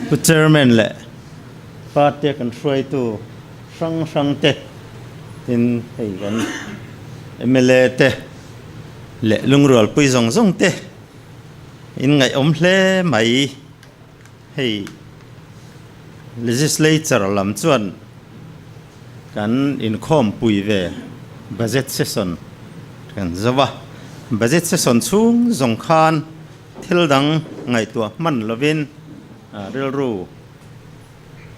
Pu Chairman leh Party a kan hruaitu hrang hrang te tin hei kan mla te leh lungrualpui zawng zawng te in ngaihawm hle mai. Hei Legislature lam chuan kan inkhawmpui ve Budget Session kan zo a, Budget Session chhung zawng khan thil dang ngaihtuah hman lovin rilru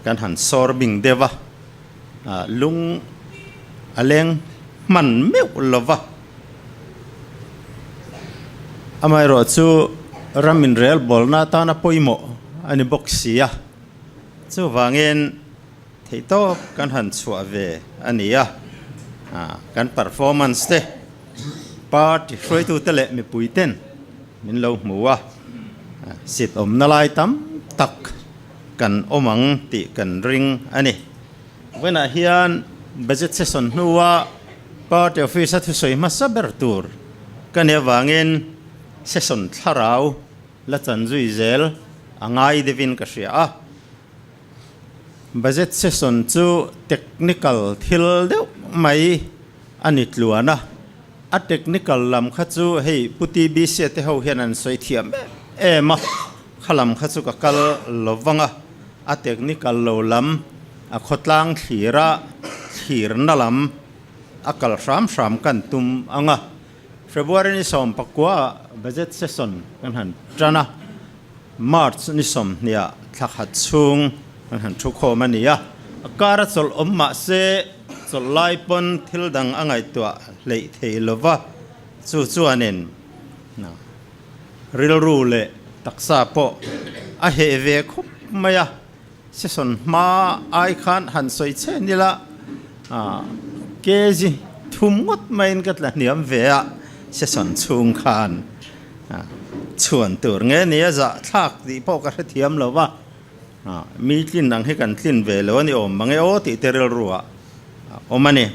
kan han sawr bing deuh a, lung a leng hman meuh lo va. Amaherawh chu ram inrel bawlna atana pawimawh a ni bawk si a, chuvangin theihtawp kan han chhuah ve a ni a, kan performance te party hruaitute leh mipui ten min lo hmu a, sit awmna lai tam tak kan awm ang tih kan ring a ni. Vawiinah hian budget session hnua party office a thusawi hmasa ber tur ka nih avangin session thlarau la chan zui zel a ngai deuhin ka hria a. Budget session chu technical thil deuh mai a ni tluan a, a technical lam kha chu hei Pu TBC te ho hian an sawi thiam em em a, kha lam kha chu ka kal lo vang a. A technical lo lam, a khawtlang thlira thlirna lam a kal hram hram kan tum ang a. February ni 19 ah budget session kan han tan a, March ni 20 ah thla khat chhung kan han thu khawm a ni a. A kar a chawlh awm mah se chawlh lai pawn thil dang a ngaihtuah hleih thei lo va, chu chuanin Rilru leh taksa pawh a heh ve khawp mai a, session hma ai khan han sawi che nila kg thum ngawt maiin ka tla hniam ve a, session chhung khan chhuan tur nge ni a zah thlak tih pawh ka hrethiam lo va, mi tlin ang hi kan tlin ve lo a ni awm mange aw tih te rilru ah a awm a ni.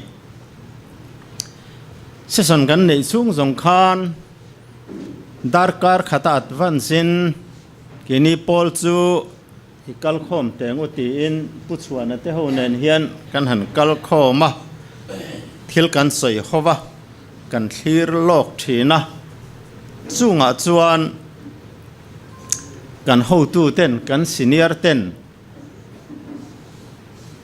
Session kan neih chhung zawng khan. Darkar khata advance in keini pawl chu i kal khawm teh ngu tiin Pu Chhuana te ho nen hian kan han kal khawm a, thil kan sawi ho va, kan thlir lawk thin a, chungah chuan kan hotu ten kan senior ten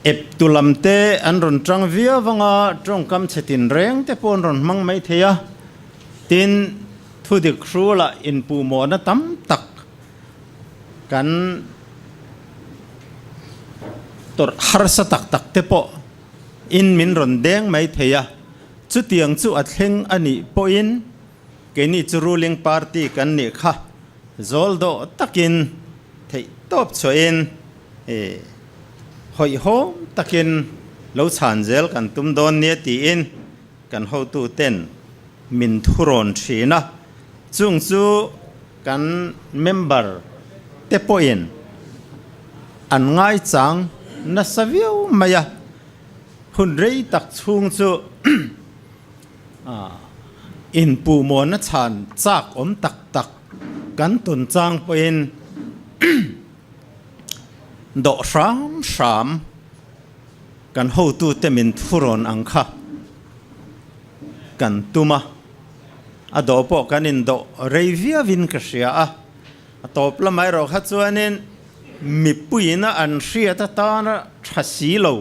ep tu lam te an rawn tang viau anga tawngkam chhe tinreng te pawh an rawn hmang mai thei a. Tin, thudik hrulah inpuhmawhna tam tak kan tawrh harsa tak tak te pawh in min rawn deng mai thei a, chutiang chu a thleng a nih pawhin keini chu ruling party kan nih kha zawl dawh takin theih tawp chhuahin hawihhawm takin lo chhan zel kan tum dawn nia tiin Kan hotuten min thurawn thin a, chung chu kan member te pawhin an ngaichang nasa viau mai a, hun rei tak chhung chu inpuhmawhna chhan chak awm tak tak kan tawn chang pawhin dawh hram hram. Kan hotute min thurawn ang kha kan tum a, a dawh pawh kan indawh rei viauin ka hria a, a tawp lamah erawh kha chuanin mipuiin a an hriat atana tha si lo,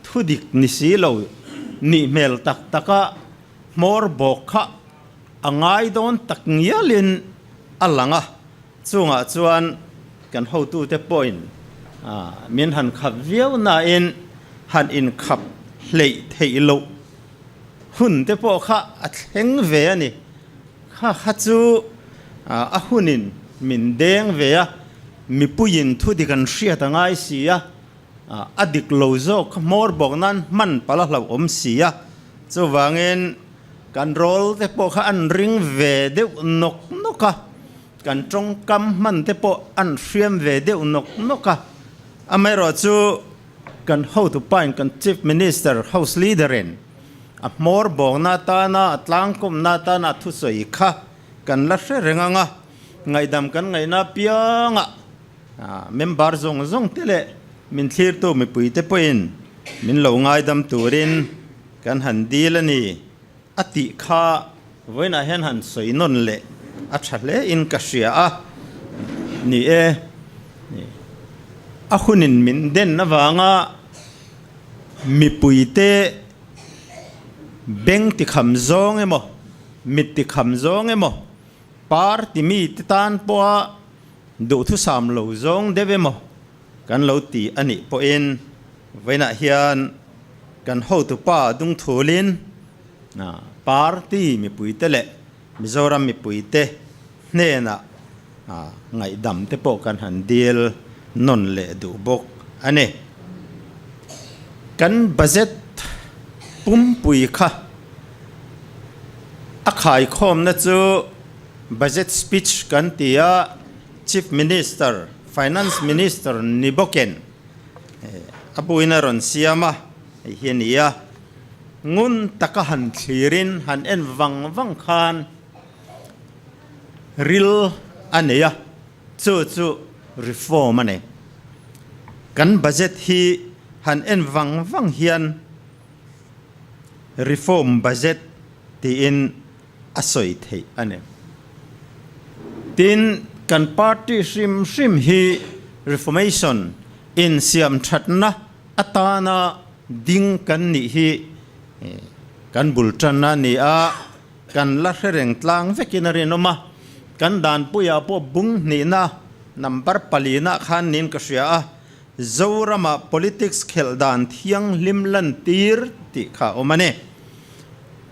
thudik ni si lo, nih hmel tak taka hmawr bawk kha a ngai dawn tak ngialin a lang a. Chungah chuan kan hotute pawhin min han khap viau nain han inkhap hleih theih loh hun te pawh kha a thleng ve a ni. Kha kha chu a hunin min deng ve a, mipuiin thudik an hriat a ngai si a, a dik lo zawk kha hmawr bawk nan hman palh a hlauhawm si a, chuvangin Kan rawl te pawh kha an ring ve deuh nawk nawk a, kan tawngkam hman te pawh an hriam ve deuh nawk nawk a. Amaherawh chu kan hotu pain kan Chief Minister, House Leader in a hmawr bawkna atana a tlangkawmna atana a thusawi kha kan la hre reng ang a, ngaihdam kan ngaihna apiangah. Member zawng zawng te leh min thlirtu mipuite pawhin min lo ngaidam turin kan han dil a ni a tih kha vawiinah hian han sawi nawn leh a tha hle in ka hria a ni e. A hunin min den avanga mipuite beng tikham zawng emaw mit tikham zawng emaw party mite tan pawha Duhthusam lo zawng deuh emaw kan lo ti a nih pawhin vawiinah hian kan hotupa dungthulin party mipuite leh Mizoram mipuite hnenah ngaihdam te pawh kan han dil nawn leh duh bawk a ni. Kan budget pumpui kha a khaikhawmna chu Budget speech kan ti a, Chief Minister, Finance Minister ni bawkin a buin a rawn siam a, hei hi a ni a. Ngun taka han thlirin han en vang vang khan ril a nei a, chu chu reform a ni. Kan budget hi han en vang vang hian reform budget tiin a sawi theih a ni. Tin, kan party hrim hrim hi Reformation insiam thatna atana ding kan nih hi kan bul tanna a ni a, kan la hre reng tlang vekin a rinawm a. Kan danpuiah pawh bung hnihna number palina khan niin ka hria a, Zoramah politics khelh dan thianghlim lantir tih kha a awm a ni.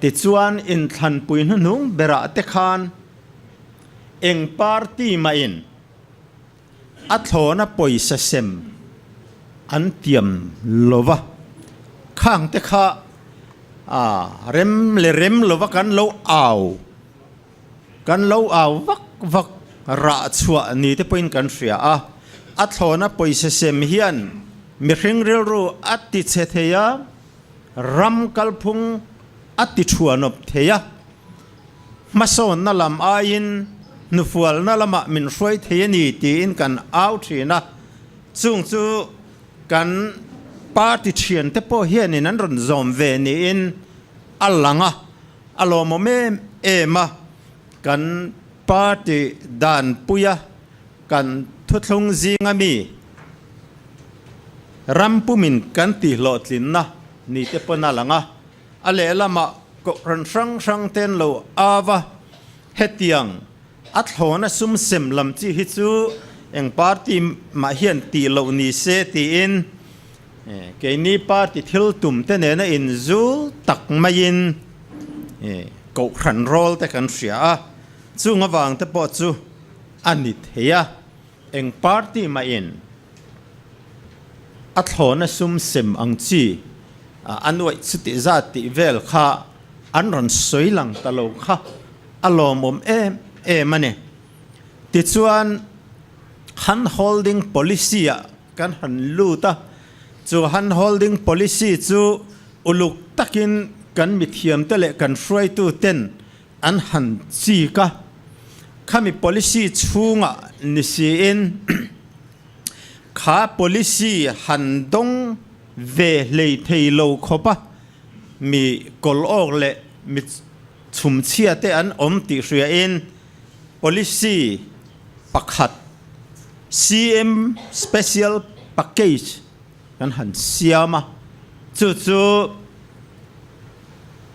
Tichuan inthlanpui hnuhnung berah te khan eng party mahin a thlawna pawisa sem an tiam lo va, khang te kha rem leh rem lova kan lo au Kan lo au vak vak rah chhuah ni te pawhin kan hria a, a thlawna pawisa sem hian mihring rilru a ti chhe thei a, ram kalphung a ti thuanawp thei a, hmasawnna lam aiin hnufualna lamah min hruai thei a ni tiin kan au thin a, chung chu kan party thiante pawh hianin an rawn zawm ve niin a lang a. A lawmawm em em a, kan party danpuia kan thuthlung zinga mi ram pumin kan tihhlawhtlinna ni te pawn a lang a, a lehlamah kohhran hrang hrang ten lo au a, hetiang a thlawna sum sem lam chi hi chu eng party mah hian tih loh ni se tiin Keini party thil tum te nena inzul tak maiin kohhran rawl te kan hria a, chung avang te pawh chu a ni thei a, eng party mahin a thlawna sum sem ang chi a nuaih chuti zat tih vel kha an rawn sawi lang ta lo kha a lawmawm em em a ni. Tichuan hand holding policy ah Kan han lut a, chu hand holding policy chu uluk takin kan mithiamte leh kan hruaituten an han chik a. Khami policy chhungah ni siin kha policy han dawng ve hlei thei lo khawp a, mi kawl awk leh mi chhumchhiate an awm tih hriain policy pakhat CM Special Package kan han siam a, chu chu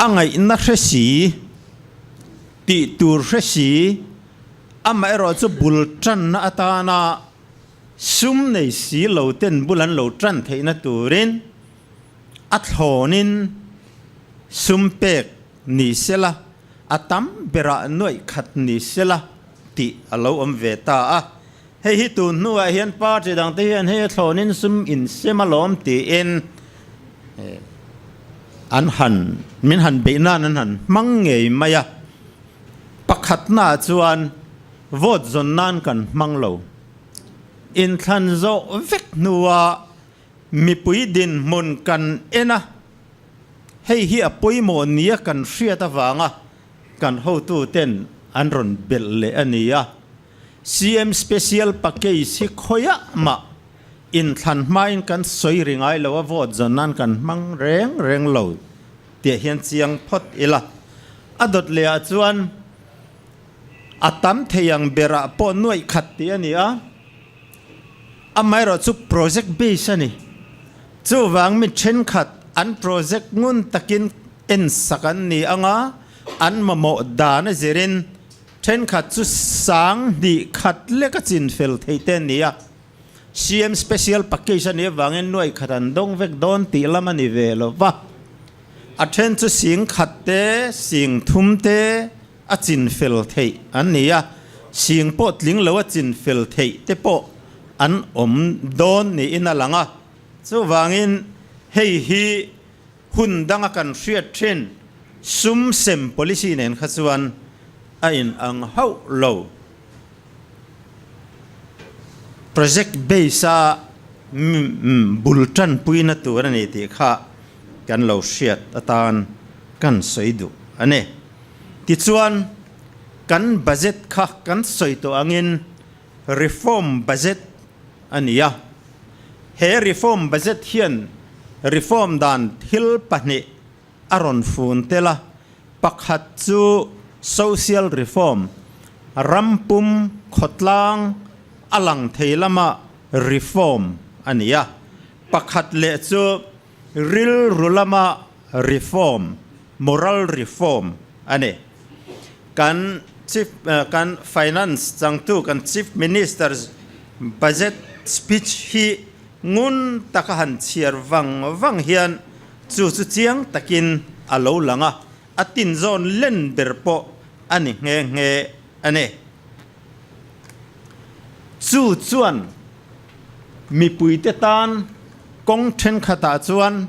a ngaihna hre si, tih tur hre si, amaherawh chu bul tanna atana sum nei si lo ten bul an lo tan theihna turin a thlawnin sum pek ni sela, a tam berah nuaih khat ni sela tih a lo awm ve ta a. Hei hi tun hnuah hian party dangte hian hei a thlawnin sum insem alawm tiin an han min han beih nan an han hmang ngei mai a. Pakhatnaah chuan vote zawn nan kan hmang lo. Inthlan zawh vek hnuah mipui dinhmun kan en a. Hei hi a pawimawh nia kan hriat avanga kan hotuten an rawn belh leh a ni a. CM Special Package hi khawiah mah inthlan hmain kan sawi ri ngai lo a, vote zawn nan kan hmang reng reng lo tih hian chiang phawt ila. A dawt leh ah chuan a tam thei ang berah pawh nuaih khat tih a ni a, amaherawh chu project base a ni. Chuvang mi thenkhat an project ngun takin en sak an ni ang a, an mamawh dan a zirin thenkhat chu sang hnih khat lek a chin fel theih te a ni a. CM Special Package a nih avangin nuaih khat an dawng vek dawn tih lam a ni ve lo va. A then chu sing khat te, sing thum te a chin fel theih an ni a, sing pawh tling lo a chin fel theih te pawh an awm dawn niin a lang a. Chuvangin hei hi hun danga kan hriat thin sum sem policy nen kha chuan a inang hauh lo. Project base a bul tanpuina tur a ni tih kha kan lo hriat atan kan sawi duh a ni. Tichuan kan budget kha kan sawi tawh angin reform budget a ni a. He reform budget hian reform dan thil pahnih a rawn fun tel a, pakhat chu social reform, ram pum khawtlang a lang thei lama reform a ni a, pakhat leh chu rilru lama reform, moral reform a ni. Kan Chief kan Finance changtu kan Chief Minister's budget speech hi ngun taka han chhiar vang vang hian Chu chu chiang takin a lo lang a, a tinzawn len ber pawh a ni nghe nghe a ni. Chu chuan mipuite tan kawng thenkhatah chuan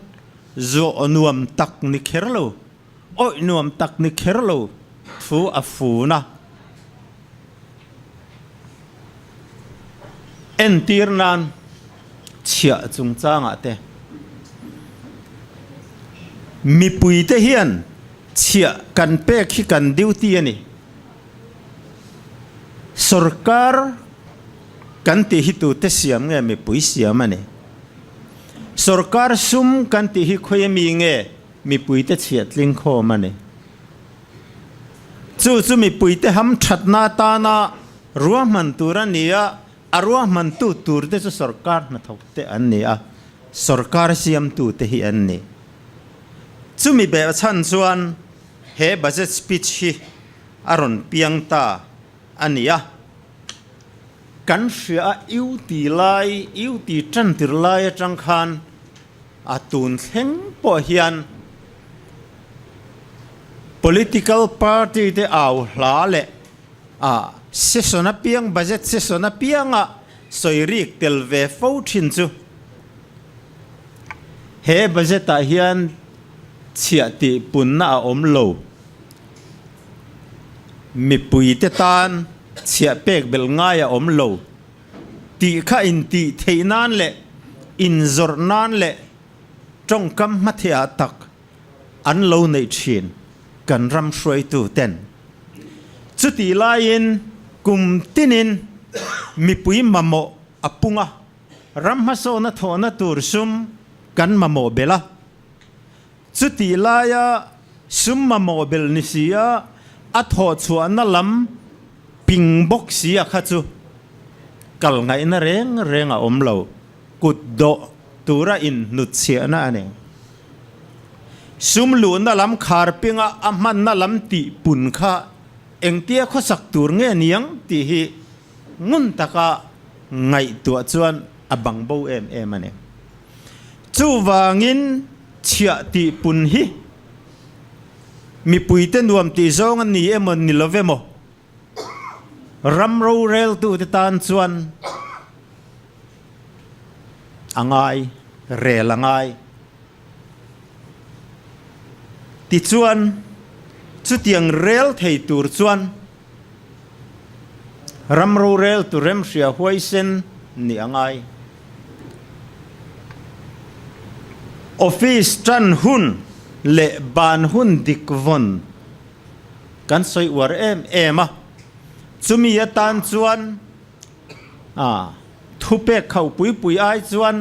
zawh nuam tak ni kher lo, awih nuam tak ni kher lo thu a fun a. Entir nan chhiah chungchangah te mipuite hian chhiah kan pek hi kan duty a ni. Sorkar kan tih hi tute siam nge mipui siam a ni. Sorkar sum kan tih hi khawi ami nge mipuite chhiah tling khawm a ni. Chu chu mipuite ham thatna atana ruahman tur a ni a, a ruahmantu turte chu sorkar hnathawkte an ni a, sorkar siamtute hi an ni. Chumi beh chhan chuan he budget speech hi a rawn piang ta a ni a. Kan hria a, U ti lai, U ti tan tir lai atang khan A tun thleng pawh hian political party te au hla leh a session apiang, budget session apianga sawi rik tel ve fo thin chu he budget ah hian chhiah tih punna a awm lo. Mipui te tan chhiah pek belh ngai a awm lo. Tih kha intih theih nan leh inzawrh nan leh tawngkam hmathehah tak an lo neih thin kan ram hruaitu ten. Chutih laiin kum tinin mipui mamawh a pung a, ram hmasawna thawhna tur sum kan mamawh belh a. Chutih laia sum mamawh belh ni si a, a thawhchhuahna lam ping bawk si a kha chu kal ngaihna reng reng a awm lo, kut dawh tura inhnutchhiahna a ni. Sum luhna lam khar pinga a hmanna lam tih pun kha engtia khawsak tur nge niang tih hi ngun taka ngaihtuah chuan a bang bo em em a ni. Chuvangin chhiah tih pun hi mipuite nuam tih zawng a ni emaw ni lo emaw ram roreltute tan chuan a ngai, rel a ngai. Tichuan chutiang rel thei tur chuan Ram roreltu remhria huaisen nih a ngai. Office tan hun leh ban hun dik vawn kan sawi uar em em a, chumi atan chuan. A thupek kho pui pui ai chuan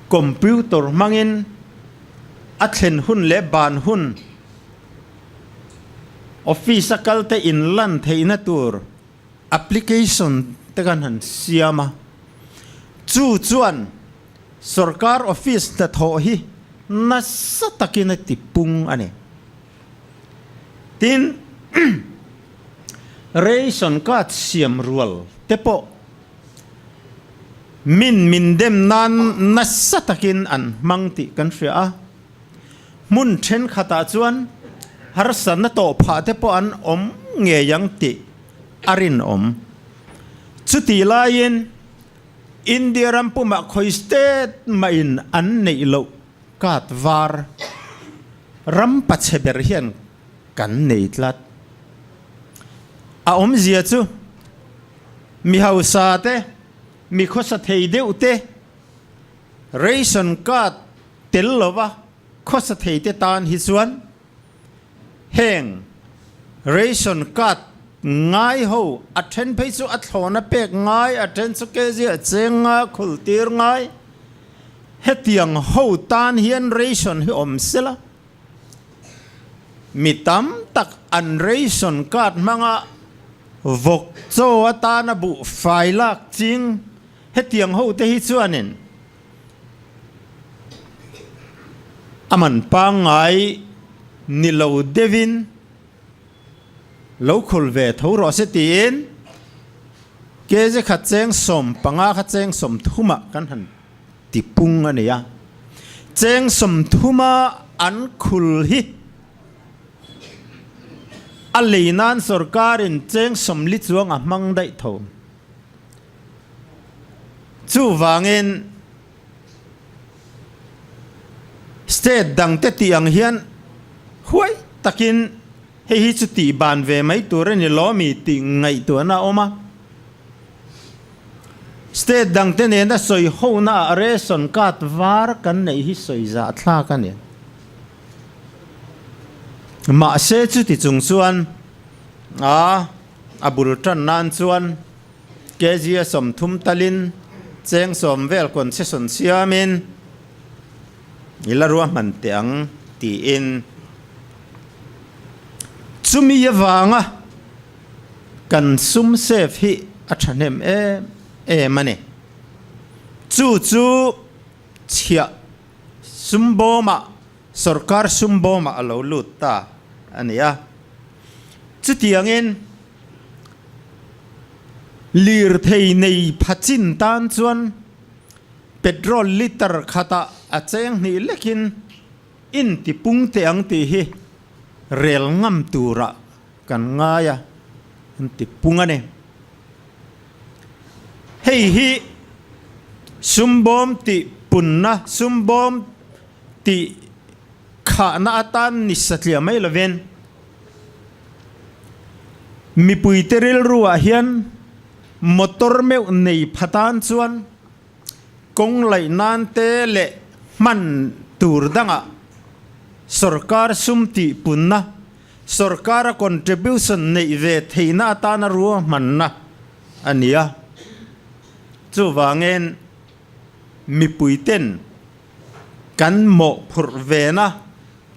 computer hmangin a thlen hun leh ban hun office a kal te in lan theihna tur application te kan han siam a, chu chuan sorkar office hnathawh hi nasa takin a ti pung a ni. Tin, ration card siam rual te pawh min min dem nan nasa takin an hmang tih kan hria a, hmun thenkhatah chuan harsatna tawh phah te pawh an awm ngei ang tih a rinawm. Chutih laiin India ram pumah khawi state mahin an neih loh card var ram pachhe ber hian kan nei tlat. A awmzia chu mi hausa te, mi khawsa thei deuh te ration card tel lova khawsa thei te tan hi chuan Heng ration card ngai ho a then phei chu a thlawna pek ngai, a then chu kg a cheng ngai, a khul tir ngai. Hetiang ho tan hian ration hi awm sela, mi tam tak an ration card hmanga vawk chaw atana buh fai lak ching hetiang ho te hi chuanin A man pangngai ni lo deuhin lo khul ve tho rawh se tiin kg khat cheng 15 kha cheng 30 ah kan han ti pung a ni a. Cheng 30 a an khul hi a lei nan sorkarin cheng 40 chuang a hmang daih tho. Chuvangin state dangte tih ang hian huai takin hei hi chu tih ban ve mai tur a ni lawmi tih ngaihtuahna a awm a. State dangte nena sawi hona ah ration card var kan neih hi sawi zah thlak a ni. Mahse chuti chung chuan a a bul tan nan chuan kg a 30 talin cheng 10 vel concession siamin i la ruahman teh ang tiin chumi avanga kan sum save hi a thahnem em em a ni. Chu chu chhiah sum bawmah sorkar sum bawmah a lo lut ta a ni a. Chutiangin Lirthei nei pha chin tan chuan petrol litre khatah a cheng hnih lekin in ti pung teh ang tih hi rel ngam turah kan ngai a, an ti pung a ni. Hei hi sumbawm tih punna, sumbawm tih khahna atan ni satliah mai lovin, Mipuite rilruah hian motor meuh nei pha tan chuan kawng laih nan te leh hman tur dangah sorkar sum tihpunna, sorkara contribution neih ve theihna atana ruahmanna a ni a. Chuvangin mipuiten kan mawhphurh vena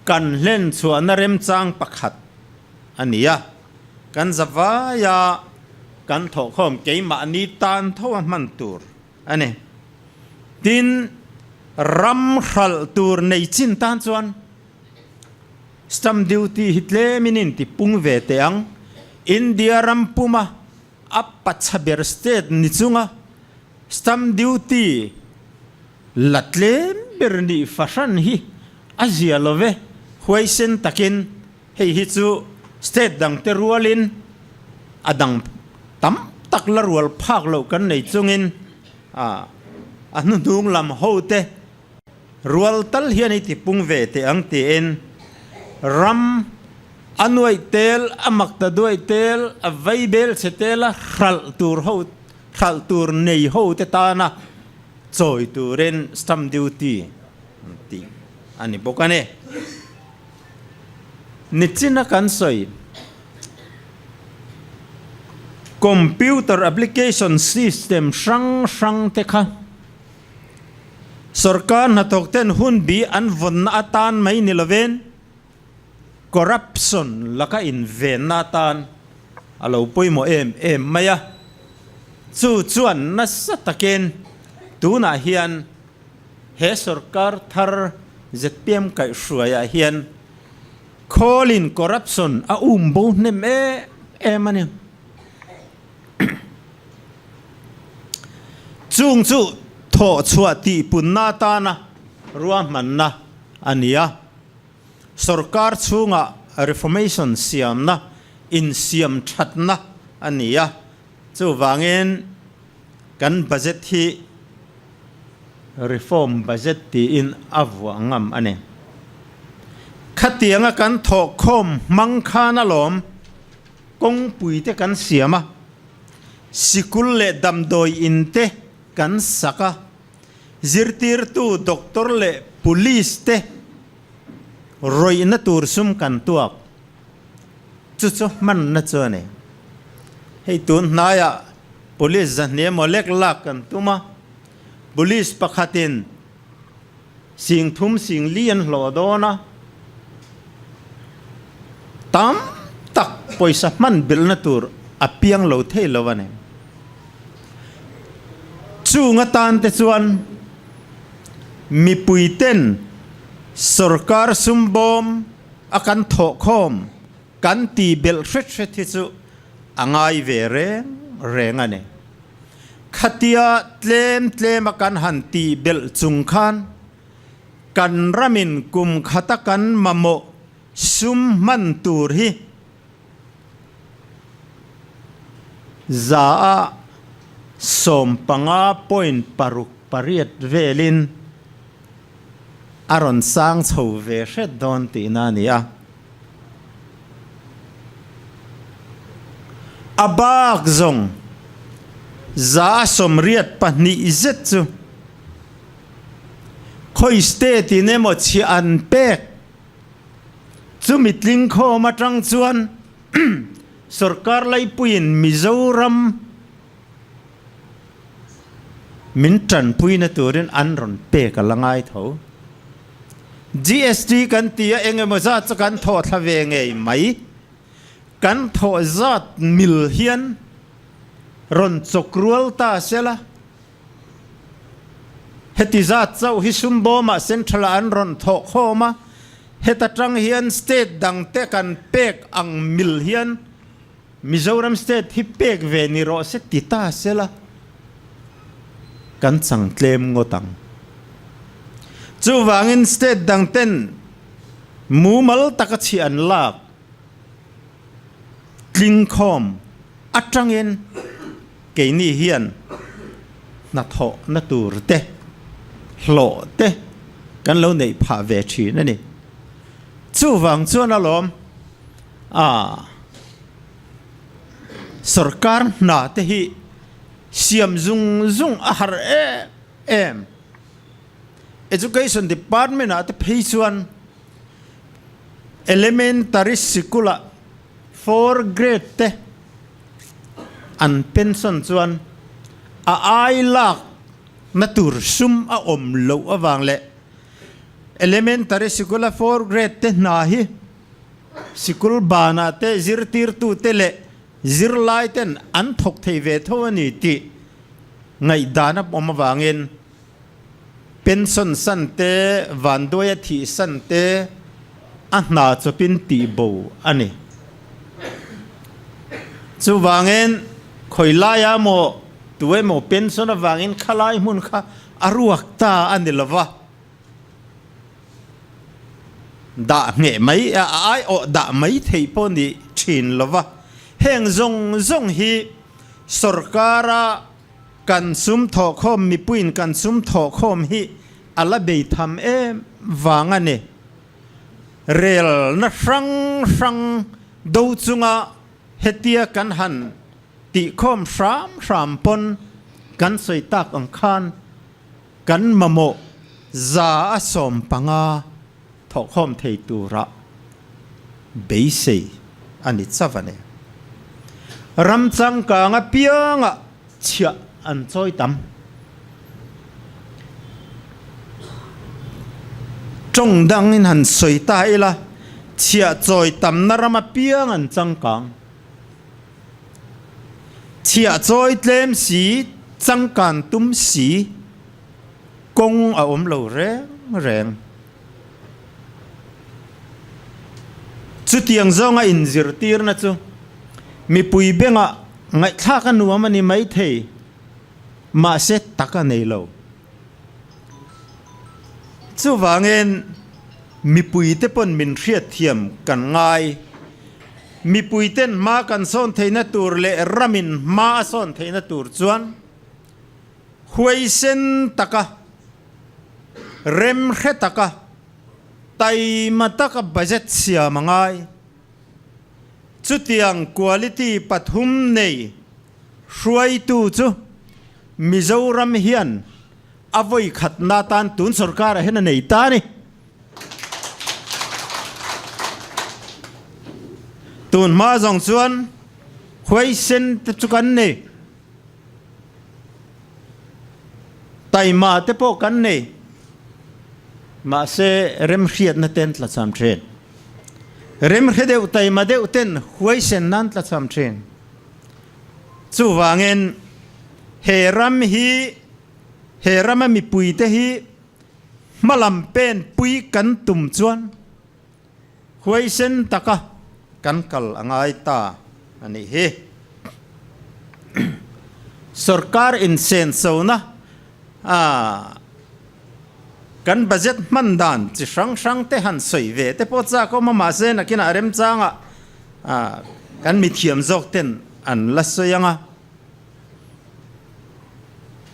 Kan hlen chhuahna remchang pakhat a ni a, kan zavaia kan thawhkhawm keimahni tan tho a hman tur a ni. Tin, ram hralh tur nei chin tan chuan stamp duty hi tlemin in ti pung ve teh ang. India ram puma a pacha ber state ni chunga stamp duty La tlem ber nih fahran hi a zia lo ve, huaisen takin hei hi chu state dangte rualin a dang tam tak la rual phak loh kan nei chungin a hnuhnung lam hote rual tal hian i tipung ve teh ang tiin ram a nuaih tel, a makta duaih tel, a vaibel chhe tel a hralh tur ho hralh tur nei hote tana chawi turin stamp duty an tih a ni bawk a ni. Nichina kan sawi. Computer application system hrang hrang te kha sorkar hnathawk ten hun bi an vawnna atan mai ni lovin corruption laka invenna atan a lo pawimawh em em mai a. Chu chuan nasa takin tunah hian he sorkar thar zpm kaihhruaiah hian Khawlin corruption a um bo hnem em em a ni. Chung chu thawh chhuah tih punna atana ruahmanna a ni a. Sorkar chhunga reformation siamna, insiam thatna a ni a. Chuvangin kan budget hi reform budget tiin a vuah ngam a ni. Khatianga kan thawhkhawm hmang khan alawm kawngpui te kan siam a, sikul leh damdawi in te kan sak a, zirtirtu doctor leh police te rawihna tur sum kan tuak. Chu chu hmanna chu a ni. Hei tun hnaiah police zahnih emaw lek lak kan tum a, police pakhatin sing thum sing li an hlawh dawn a, tam tak pawisa hman belhna tur a piang lo thei lo a ni. Chung atan te chuan mipui ten sorkar sumbawm a kan thawhkhawm kan ti belh hret hret hi chu a ngai ve reng reng a ni. Khatia tlem tlem a kan han tih belh chung khan kan ramin kum khata kan mamawh sum hman tur hi 15.68 velin a rawn sang chho ve hret dawn tihna a ni a. A bak zawng 82 zet chu khawi state in emaw chhiah an pek chumi tling khawm atang chuan sorkar laipuiin Mizoram Min tanpuina turin an rawn pek a la ngai tho. GST kan ti a, eng emaw zat chu kan thawh thla ve ngei mai. Kan thawh zat mil hian rawn chawk rual ta se la, heti zat chauh hi Sumbawmah Central-ah an rawn thawh khawm a, heta tang hian state dangte kan pek ang mil hian Mizoram state hi pek ve ni rawh se ti ta se la, kan chang tlem ngawt ang. Chuvangin state dang ten mumal taka chhi an lak tlingkhawm atangin keini hian hnathawhna tur te, hlawh te kan lo neih phah ve thin a ni. Chuvang chuan alawm. A Sorkar hna te hi siam zung zung a har em em. Education Department ah te phei chuan Elementary sikul ah four grade te an pension chuan a ai lak na tur sum a awm loh avang leh Elementary sikul a four grade te hna hi Sikul banah te zirtirtute leh zirlai ten an thawk thei ve tho a ni tih ngaihdan a awm avangin pension san te, vanduaia thih san te a hna chawpin tih bo a ni. Chuvangin khawi laia maw tu emaw pension avangin khalai hmun kha a ruak ta a ni lova. Dah ngheh mai a aiawh dah mai theih pawh ni thin lova, heng zawng zawng hi sorkara kan sum thawhkhawm mipuiin kan sum thawhkhawm hi a la bei tham em vang a ni. Relna hrang hrang do chunga hetia kan han tihkhawm hram hram pawn kan sawi tak ang khan, Kan mamawh 115 thawhkhawm thei tura beisei a ni chauh a ni. Ram changkang apiangah chhiah an chawi tam. Tawng dangin han sawi ta ila, chhiah chawi tamna ram apiang an changkang. Chhiah chawi tlem si, changkan tum si, kawng a awm lo reng reng. Chutiang zawnga inzirtirna chu mipui bengah ngaihthlak a nuam a ni maithei, mahse tak a nei lo. Chuvangin mipuite pawn min hriatthiam kan ngai. Mipuiten hma kan sawn theihna tur leh ramin hma a sawn theihna tur chuan huaisen taka, Rem hre taka, taima taka budget siam a ngai. Chutiang quality pathum nei hruaitu chu Mizoram hian a vawi khatna tan tun sorkarah hian a nei ta a ni. Tun hma zawng chuan huaisen te chu kan nei. Taima te pawh kan nei. Mahse, remhriatna ten tlachham thin. Remhre deuh, taima deuh ten huaisen nan tlachham thin. Chuvangin, he ram hi, he rama mipuite hi hmalam pen pui kan tum chuan Huaisen taka kan kal a ngai ta a nih hi. Sorkar insenchona a kan budget hman dan chi hrang hrang te han sawi ve te pawh chak awm a, mahse nakinah remchangah kan mithiam zawk ten an la sawi ang a,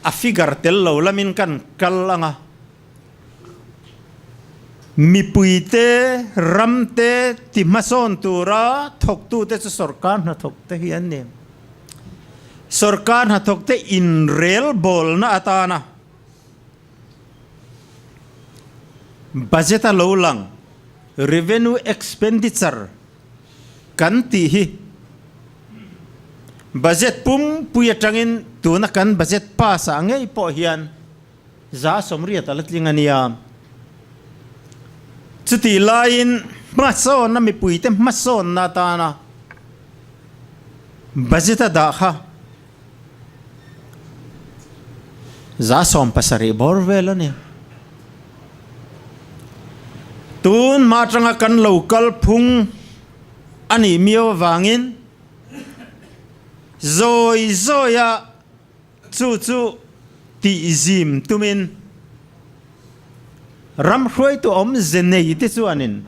a figure tel lo lamin kan kal ang a. Mipuite, ramte ti hmasawn tura thawktute chu sorkar hnathawkte hi an ni. Sorkar hnathawkte inrelbawlna atana budget a lo lang, revenue expenditure kan tih hi budget pumpui atangin tuna kan budget pass ah ngei pawh hian 180 a la tling a nia. Chutih laiin hmasawnna mipuite hmasawnna atana budget a dah kha 17 bawr vel a ni. Tun hma atanga kan lo kal phung a nih miau avangin zawi zawia Chu chu tihzim tumin ram hruaitu awmze nei te chuanin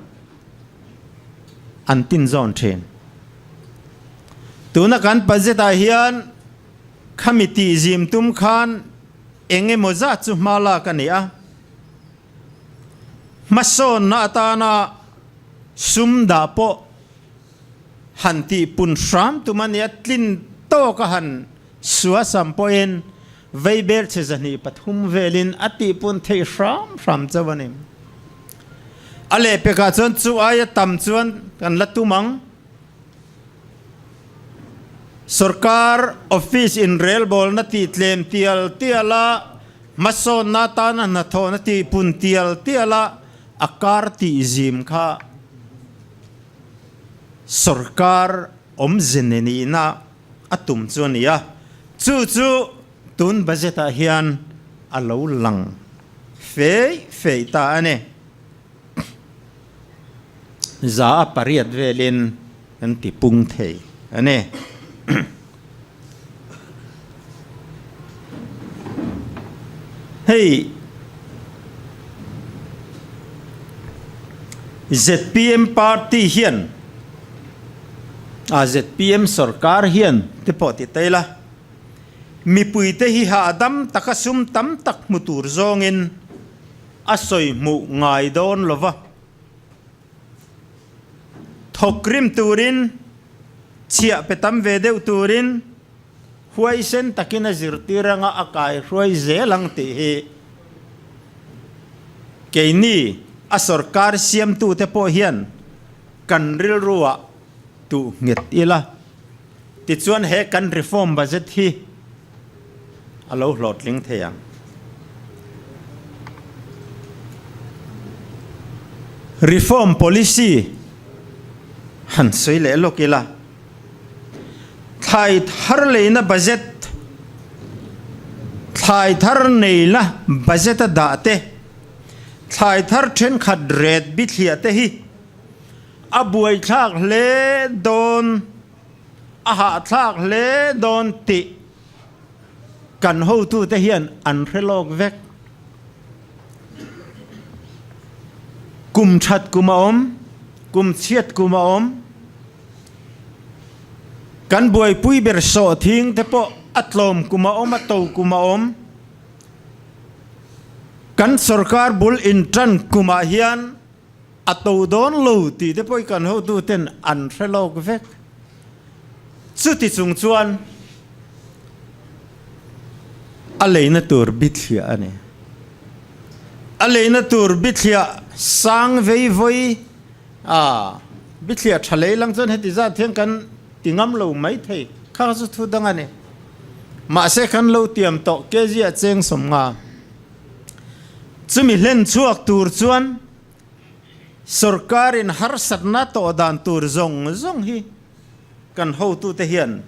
an tinzawn thin. Tuna kan budget ah hian khami tihzim tum khan eng emaw zat chu hma lak a ni a. Hmasawnna atana sum dah pawh han tihpun hram tum a nia, tlin tawk a han Suasam pawhin veibel chhe 203 velin a tihpun theih hram hram chauh a ni. A lehpekah chuan chu aia tam chuan kan la tum ang. Sorkar office inrelbawlna tihtlem tial tial a, hmasawnna atana hnathawhna tihpun tial tial a, a kar tihzim kha sorkar awmze nihna a tum chu a ni a, chu chu tun budget ah hian a lo lang fei fei ta a ni. 8% velin kan ti pung thei a ni. Hei zpm party hian a zpm sorkar hian te pawh ti ta ila, mipuite hi hahdam taka sum tam tak hmu tur zawngin a sawi hmuh ngai dawn lo va, thawk rim turin chhiah pe tam ve deuh turin huaisen takin a zirtir anga a kai hruai zel ang tih hi keini a sorkar siamtute pawh hian kan rilruah tuh nghet ila. Tichuan he kan reform budget hi a lo hlawhtling thei ang. Reform policy han sawi leh lawk ila, thlai thar leina budget, thlai thar neila budget a dah te, thlai thar thenkhat ret bithliah te hi a buaithlak hle dawn. A hahthlak hle dawn tih kan hotute hian an hre lawk vek. Kum that kum a awm, kum chhiat kum a awm. Kan buaipui ber sawhthing te pawh a tlawm kum a awm, a to kum a awm. Kan sorkar bul intan kumah hian A to dawn lo tih te pawh i kan hotu ten an hre lawk vek. Chuti chung chuan a leina tur bithliah a ni. A leina tur bithliah sang vei vawi a, bithliah tha lei lang chuan heti zat hian kan ti ngam lo mai thei. Kha chu thu dang a ni. Mahse kan lo tiam tawh kg ah cheng 50. Chumi hlen chhuak tur chuan sorkarin harsatna tawh dan tur zawng zawng hi kan hotute hian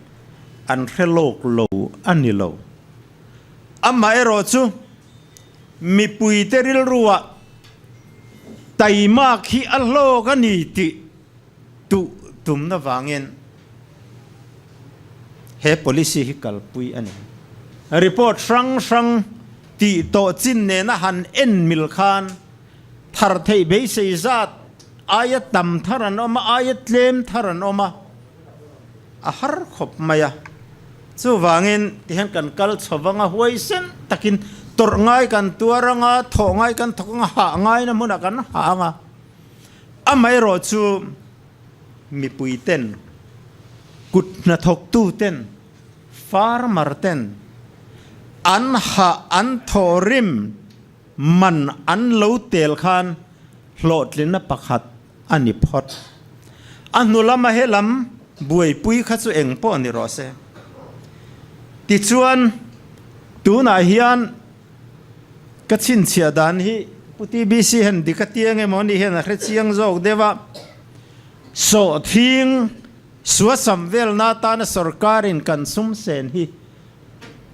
an hre lawk lo a ni lo. Amaherawh chu mipuite rilruah taimak hi a hlawk a ni tih tuh tumna vangin he policy hi kalpui a ni. Report hrang hrang tih tawh chin nena han en mil khan thar theih beisei zat aia tam thar an awm a, aia tlem thar an awm a, a har khawp mai a. Chuvangin tihian kan kal chho vang a, huaisen takin tawrh ngai kan tuar ang a, thawh ngai kan thawk ang a, hah ngaina hmunah kan hah ang a. Amaherawh chu mipui ten, kut hnathawktu ten, farmer ten an hah an thawhrim man an lo tel khan hlawhtlinna pakhat a ni phawt. A hnu lama he lam buaipui kha chu eng pawh ni rawh se. Tichuan tunah hian Ka chhinchhiah dan hi Pu TBC hian dik a tiang emaw anih hian a hre chiang zawk deuh a, sawhthing suasam velna atana sorkarin kan sum sen hi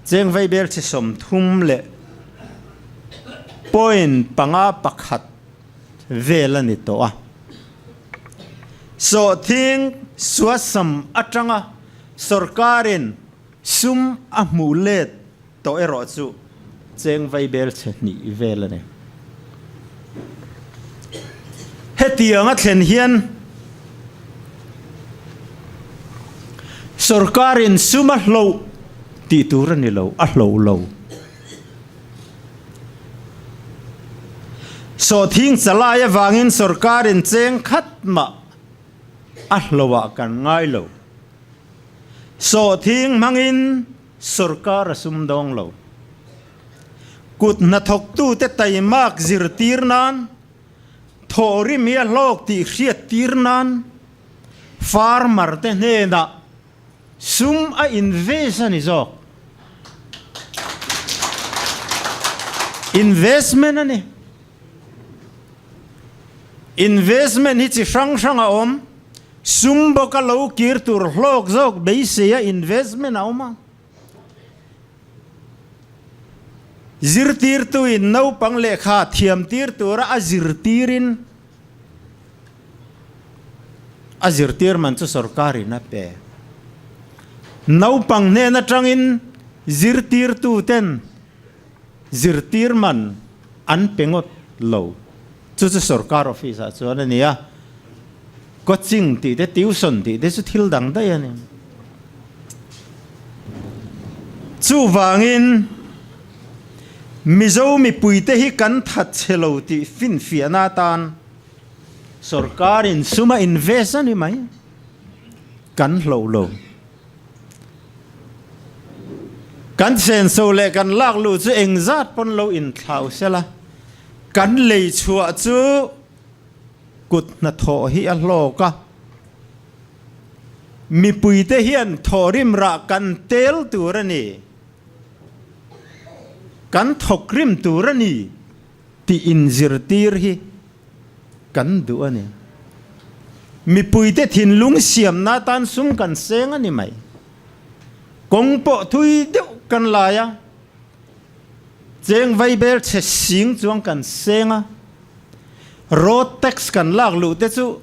cheng vaibel chi 30 leh point panga pakhat vel a ni tawh a. Sawhthing suasam atanga sorkarin sum a hmuh let Tawh erawh chu cheng vaibel chhe hnih vel a ni. Hetiang a thlen hian sorkarin sum a hloh tih tur a ni lo, a hloh lo. Sawhthing chalai avangin sorkarin cheng khat mah a hlohah kan ngai lo. Sawhthing hmangin Sorkar a sumdawng lo. Kut hnathawktute taimak zirtir nan, thawhrim hi a hlawk tih hriattir nan farmer te hnenah sum a invest a ni zawk. Investment a ni. Investment hi chi hrang hrang a awm. Sum bawka lo kir tur hlawk zawk beiseia investment a awm a. Zirtirtuin naupang lehkha thiamtir tura a zirtirin a zirtir man chu sorkarin a pe. Naupang hnen atangin zirtirtuten zirtir man an pe ngawt lo. Chu chu sorkar office ah chuan a ni a, coaching tih te tuition tih te chu thil dang daih a ni. Chuvangin Mizo mipuite hi kan that chhe lo tih finfiahna atan sorkarin sum a invest a ni mai, kan hloh lo. Kan senso leh kan lak luh chu engzat pawn lo inthlau sela, Kan lei chhuah chu kut hnathawh hi a hlawk a. Mipuite hian thawhrim rah kan tel tur a ni, kan thawkrim tur a ni tih inzirtir hi kan duh a ni. Mipuite thinlung siamna atan sum kan seng a ni mai. Kawng pawh thui deuh kan lai a, cheng vaibel chhe sing chuang kan seng a, road tax kan lak luh te chu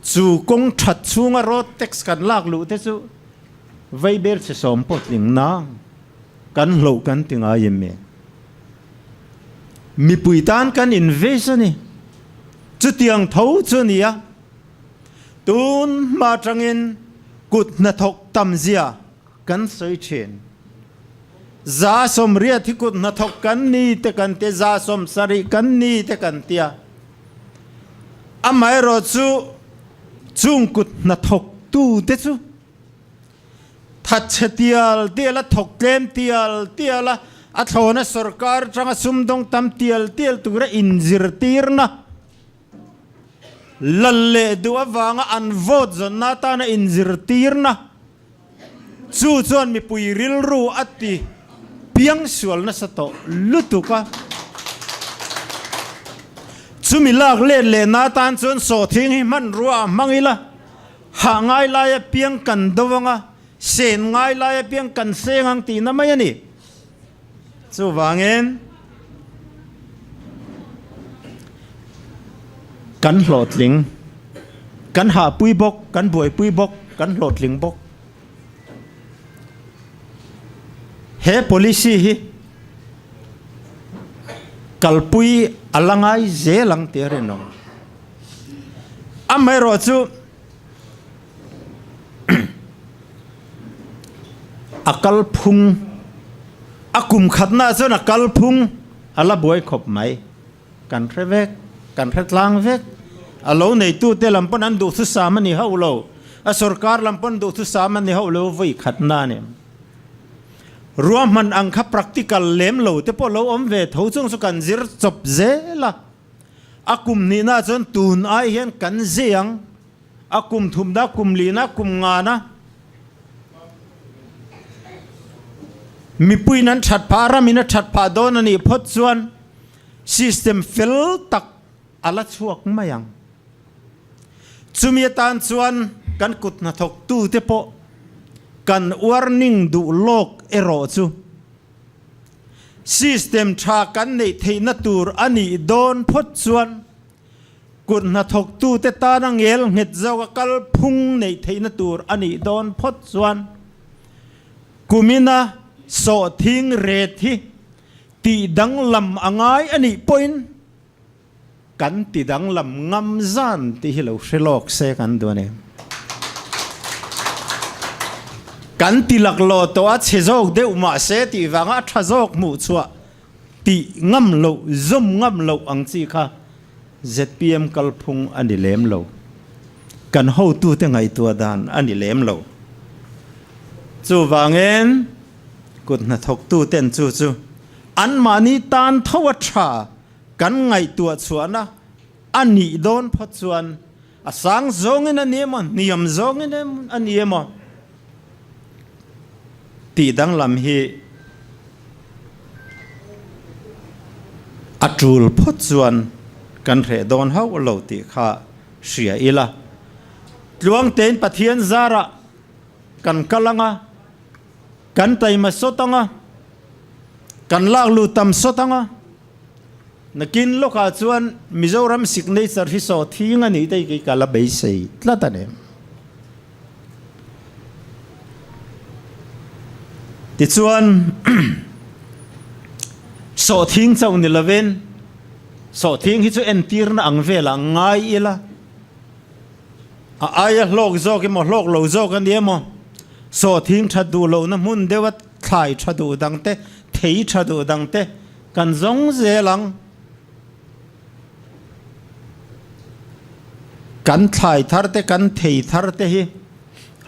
Chu kawng that chhunga road tax kan lak luh te chu vaibel chhe sawm pawh tling nang kan hloh kan ti ngai em e. Mipui tan kan invest a ni. Chutiang tho chu a ni a, tun hma atangin kut hnathawk tam zia kan sawi thin. 80% hi kut hnathawk kan ni te kan tia, 70% kan ni te kan tia. Amaherawh chu chung kut hnathawk tu te chu thatchhe tial tial a, thawk tlem tial tial a, a thlawna sorkar atanga sumdawng tam tial tial tura inzirtirna lal leh duh avanga an vote zawnna atana inzirtirna Chu chuan mipui rilru a ti piang sual nasa tawh lutuk a. Chumi lak let lehna atan chuan sawhthing hi hmanrua ah hmang ila, hah ngai lai apiang kan do ang a, sen ngai lai apiang kan seng ang tihna mai a ni. Chuvangin kan hlawhtling, kan hahpui bawk, kan buaipui bawk, kan hlawhtling bawk. He policy hi kalpui a la ngai zel ang tih a rinawm. Amaherawhchu A kalphung, a kum khatnaah chuan a kalphung a la buai khawp mai. Kan hre vek, kan hre tlang vek. A lo neitute lam pawn an duhthusam a ni hauh lo, a sorkar lam pawn duhthusam a ni hauh lo vawi khatna a ni. Ruahman ang kha practical lem lo te pawh lo awm ve tho chung chu kan zir chawp zel a. A kum hnihnaah chuan tun ai hian kan zei ang. A kum thumna, kum lina, kum ngana mipuiin an that phah, ramin a that phah dawn a nih phawt chuan system fel tak a la chhuak mai ang. Chumi atan chuan kan kut hnathawktute pawh kan warning duh lawk erawh chu system tha kan neih theihna tur a nih dawn phawt chuan Kut hnathawktute tana ngel nghet zawka kalphung neih theihna tur a nih dawn phawt chuan kumina sawhthing ret hi tih danglam a ngai a nih pawhin kan ti danglam ngam zan tih hi lo hre lawk se kan duh a ni. Kan ti laklawh tawh a chhe zawk deuh mahse tih vanga a tha zawk hmuh chhuah Tih ngam loh, zawm ngam loh ang chi kha zpm kalphung a ni lem lo. Kan hotute ngaihtuah dan a ni lem lo. Chuvangin kut hnathawktuten chu chu anmahni tan tho a tha kan ngaihtuah chhuahna a nih dawn phawt chuan a sang zawngin a ni emaw, hniam zawngin a ni emaw tih danglam hi a tul phawt chuan kan hreh dawn hauh lo tih kha hria ila. Tluangtein Pathian zarah kan kal ang a, kan taima sawt ang a, kan lak lut tam sawt ang a, Nakin lawkah chuan Mizoram signature hi saw thing a nih te hi ka la beisei tlat a ni. Tichuan sawhthing chauh ni lovin sawhthing hi chu entirna ang velah ngai ila a aia hlawk zawk emaw hlawk lo zawk a ni emaw sawhthing that duh lohna hmun deuha thlai tha duh dang te thei tha duh dang te Kan zawng zel ang. Kan thlai thar te, kan thei thar te hi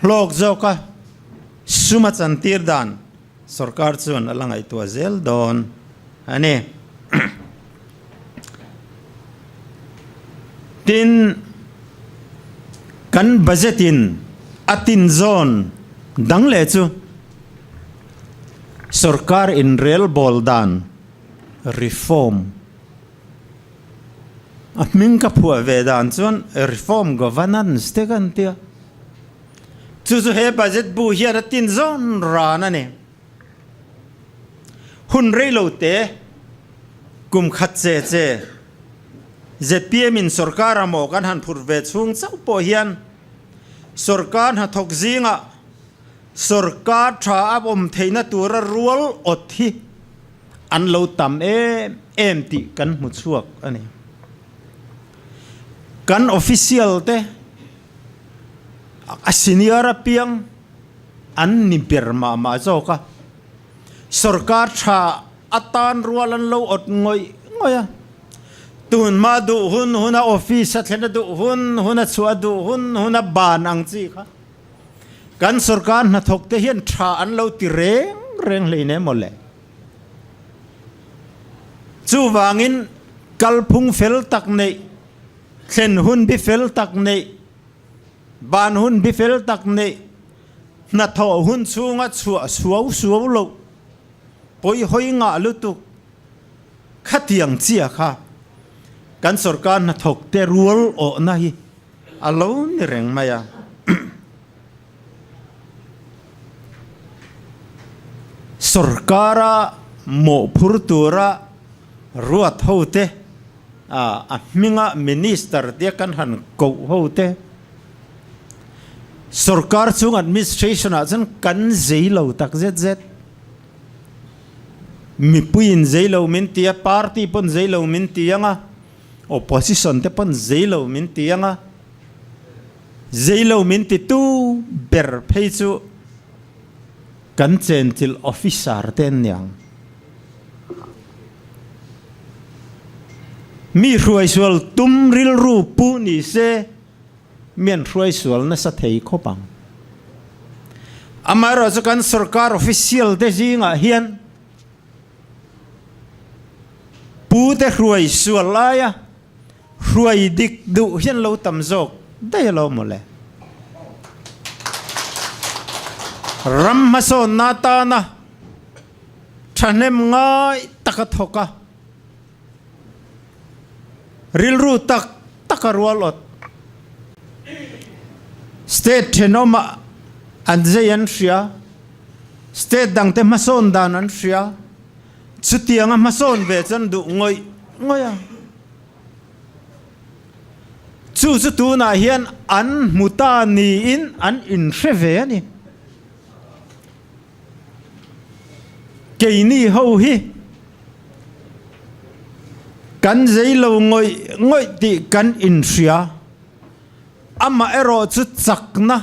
hlawk zawk a, sum a chantir dan sorkar chuan a la ngaihtuah zel dawn a ni. Tin, kan budget in. A tinzawn dang leh chu sorkar inrelbawl dan, reform, a hming ka phuah ve dan chuan reform governance te kan tia. Chu chu he budget bu hian a tinzawn ran a ni. Hun rei lo te, kum khat che che zpm in sorkar a maw kan han phur ve chhung chauh pawh hian sorkar hnathawk zingah sorkar tha a awm theihna tura rual awt hi an lo tam em em tih kan hmu chhuak a ni. Kan official te a senior apiang an ni ber mah mah zawk a, sorkar tha atan rual an lo awt ngawih ngawih a, tun hma duh hun huna office a thlen a duh hun huna chhuah a duh hun huna ban ang chi kha kan sorkar hnathawk te hian tha an lo ti reng reng hlein em mawle. Chuvangin kalphung fel tak neih, thlen hun bi fel tak neih, Ban hun bi fel tak neih, hnathawh hun chhunga chhuah suau suau loh, pawi hawi ngah lutuk khatiang chia kha kan sorkar hnathawk te rual awhna hi a lo ni reng mai a. Sorkara mawhphur tura ruat hote a hminga Minister tia kan han koh ho te, sorkar chung administration ah chuan kan zei lo tak zet zet. Mipuiin zei lo min ti a, party pawn zei lo min ti ang a, opposition te pawn zei lo min ti ang a, zei lo min ti tu ber phei chu kan chenchilh officer te an ni ang. Mi hruaisual tum rilru pu ni se mi an hruaisual nasa thei khawp ang. Amaherawhchu chu kan sorkar official te zingah hian pu te hruaisual laia hruai dik duh hian lo tam zawk daih alo mawle. Ram hmasawnna atana thahnem ngai taka thawk a, rilru tak taka rual awt. State thenawmah an zei an hria, state dangte hmasawn dan an hria, chutianga hmasawn ve chuan duh ngawih ngawih a. Chu chu tunah hian an hmu ta niin an inhre ve a ni. Keini ho hi kan zei lo ngawih ngawih tih kan inhria. Amah erawh chu chakna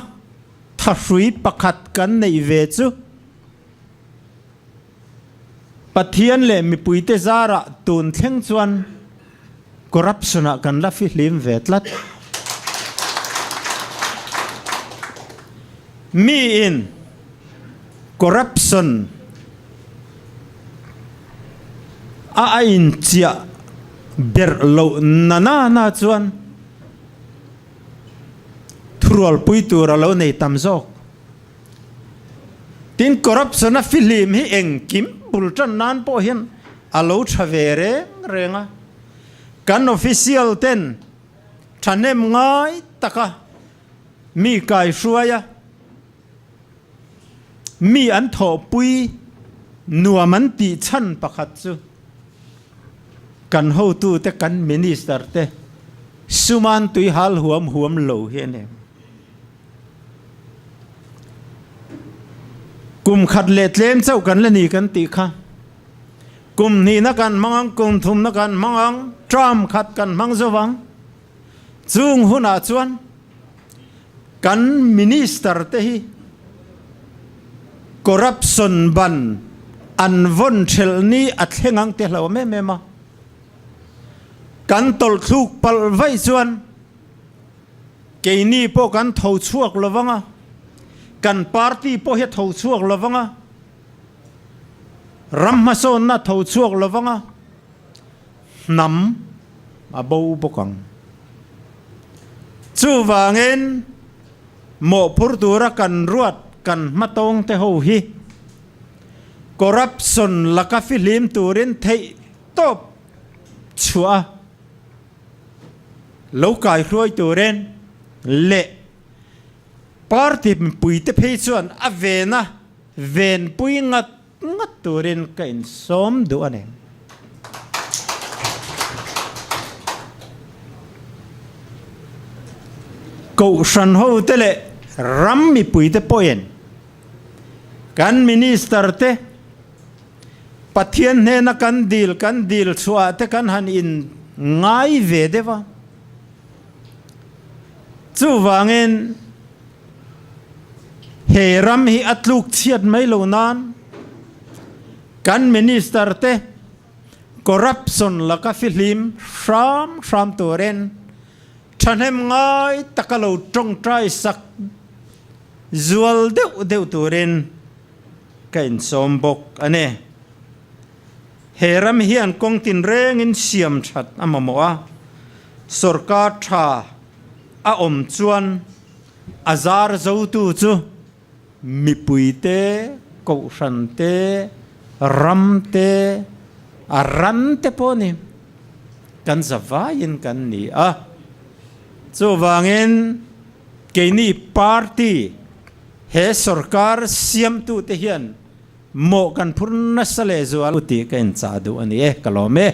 thahrui pakhat kan neih ve chu Pathian leh mipuite zarah tun thleng chuan corruption ah kan la fihlim ve tlat. Miin corruption a a inchiah berh loh na na na chuan thurualpui tur a lo nei tam zawk. Tin, corruption a fihlim hi engkim bul tan nan pawh hian a lo tha ve reng reng a. Kan official ten thahnem ngai taka mi kaihruai a, mi an thawhpui nuam an tih chhan pakhat chu kan hotute, kan minister te suman tui hal huam huam lo hi a ni. Kum khat leh tlem chauh kan la ni kan tih kha. Kum hnihna kan hmang ang, kum thumna kan hmang ang, term khat kan hmang zo vang. Chung hunah chuan kan minister te hi corruption ban an vawn thelh ni a thleng ang te hlo em em a. Kan tawlhthluk palh vaih chuan Keini pawh kan tho chhuak lo vang a, kan party pawh hi a tho chhuak lo vang a, ram hmasawnna a tho chhuak lo vang a, hnam a bo bawk ang. Chuvangin. Mawhphur tura kan ruat kan hmatawng te ho hi corruption laka fihlim turin theih tawp chhuah a lo kaihruai turin leh party mipuite phei chuan a vena venpui ngat ngat turin ka insawm duh a ni. Kohhran hote leh ram mipuite pawhin kan Minister te Pathian hnena kan dil kan dil chhuah te kan han in ngai ve deuh a. Chuvangin he ram hi a tluk chhiat mai lo nan kan Minister te corruption laka fihlim hram hram turin thahnem ngai taka lo tawngtai sak zual deuh deuh turin ka insawm bawk a ni. He ram hian kawng tinrengin siam that a mamawh a, sorkar tha a awm chuan a zar zotu chu mipui te, kohhran te, ram te, a ran te pawh ni kan zavaiin kan ni a. Chuvangin keini party he sorkar siamtute hian mawh kan phur nasa leh zual tih ka inchah duh a ni e, ka lawm e.